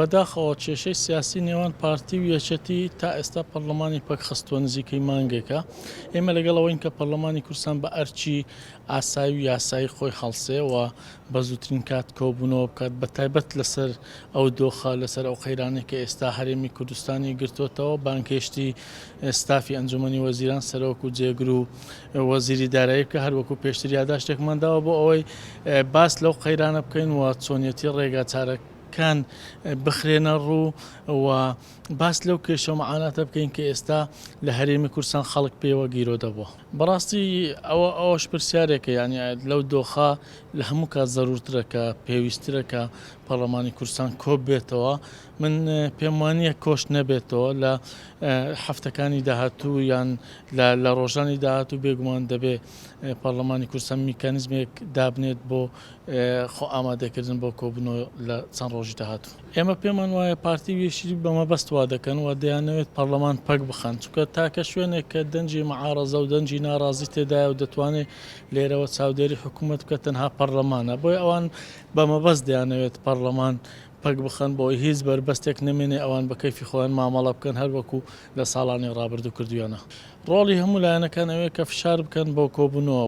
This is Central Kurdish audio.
بەداخەوە کێشەی سیاسی نێوان پارتی و یەکێتی تا ئێستا پەرلەمانی پەکخستووە نزیکەی مانگێکە. ئێمە لەگەڵ ئەوەین کە پەرلەمانی کوردستان بە ئەرکی ئاسایی و یاسایی خۆی هەڵسێ و بە زووترین کات کۆبوونەوە بکات بە تایبەت لەسەر ئەو دۆخە لەسەر ئەو قەیرانەی کە ئێستا هەرێمی کوردستانی گرتووەتەوە بانگهێشتی ستافی ئەنجومەنی وەزیران سەرۆک و جێگر و وەزیری دارایی بکە هەروەکو پێشتر یاداشتێکمان داوە بۆ ئەوەی باس لەو قەیرانە بکەین و چۆنیەتی ڕێگا چارەکان بخرێنە ڕوو و باس لەو کێشە و معاناتە بکەین کە ئێستا لە هەرێمی کوردستان خەڵک پێوە گیرۆدە بووە. بەڕاستی ئەوە ئەوەش پرسیارێکە یانی لەو دۆخە لە هەموو کات زەرورترە کە پێویستترە کە پەڕلەمانی کوردستان کۆببێتەوە. من پێم وانییە کۆش نەبێتەوە لە هەفتەکانی داهاتوو یان لە ڕۆژانی داهاتوو بێگومان دەبێ پەڕلەمانی کوردستان میکانیزمێک دابنێت بۆ خۆ ئامادەکردن بۆ کۆبوونەوە لە چەند ڕۆژی داهاتوو. ئێمە پێمان وایە پارتی و یەکێتی بە مەبەست وا دەکەن و دەیانەوێت پەڕلەمان پەک بخەن، چونکە تاکە شوێنێک کە دەنگی مەعارەزە و دەنگی ناڕازی تێدایە و دەتوانێت لێرەوە چاودێری حکوومەت بکات تەنها پەڕلەمانە، بۆیە ئەوان بە مەبەست دەیانەوێت پەڕلەمان پەک بخەن بۆی هیچ بەربەستێک نەمێنێ ئەوان بە کەیفی خۆیان مامەڵە بکەن هەر وەکو لە ساڵانی ڕابردوو کردویانە. ڕۆڵی هەموو لایەنەکان ئەوەیە کە فشار بکەن بۆ کۆبوونەوە.